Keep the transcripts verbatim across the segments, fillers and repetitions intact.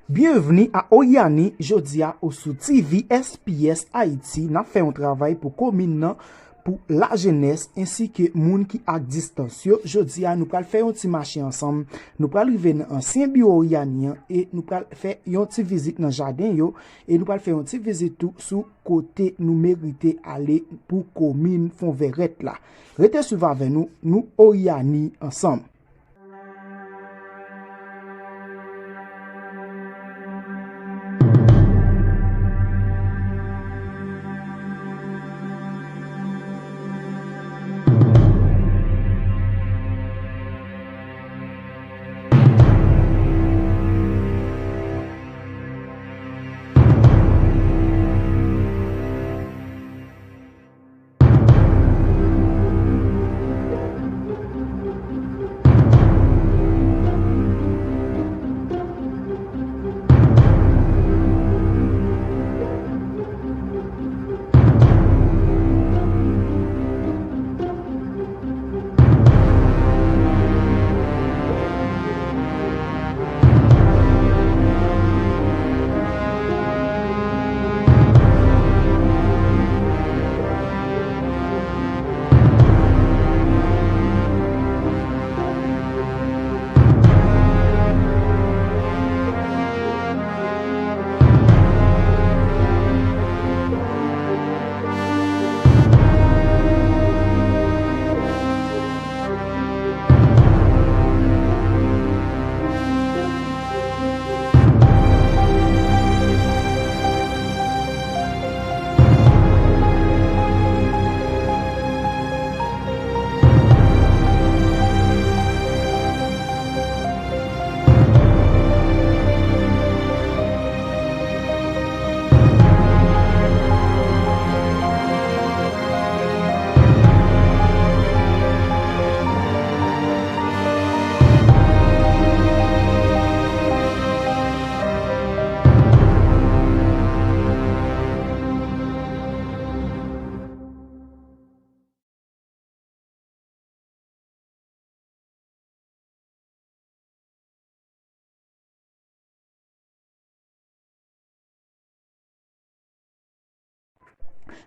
Byenvni a Oyani, jodi a ou sou T V S P S Ayiti. N ap fè yon travay pou komin nan, pou lajenès, ensi ke moun ki ak distans yo. Jodi a, nou pral fè yon ti mache ansanm. Nou pral rive nan ansyen biwo Oyani an e nou pral fè yon ti vizit nan jaden yo. E nou pral fè yon ti vizit tou sou kote nou merite ale pou komin Fonvèrèt la. Rete swiv avè nou, nou Oyani ansanm.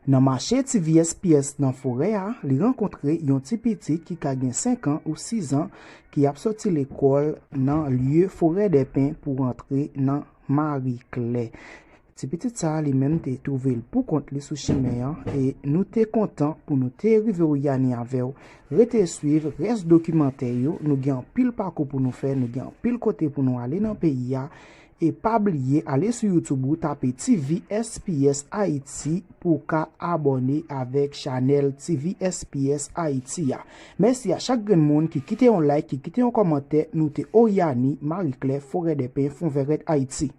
Nan mache T V S P S nan forè a, li rankontre yon ti pitit ki ka gen senk an ou sis an ki ap soti lekòl nan lye Forèdèpen pou rantre nan Mariklè. Ti pitit sa a, li menm, te twouve l pou kont li sou chimen an, e nou te kontan pou nou te rive Oyani avè w. Rete swiv rès dokimantè yo, nou gen anpil pakou pou nou fè, nou gen anpil kote pou nou ale nan peyi a. E pa bliye, ale sou YouTube ou tape T V S P S Ayiti pou w ka abòne avèk chanèl T V S P S Ayiti a. Mèsi a chak grenn moun ki kite yon like, ki kite yon kòmantè. Nou te Oyani, Mariklè, Forèdèpen, Fonvèrèt, Ayiti.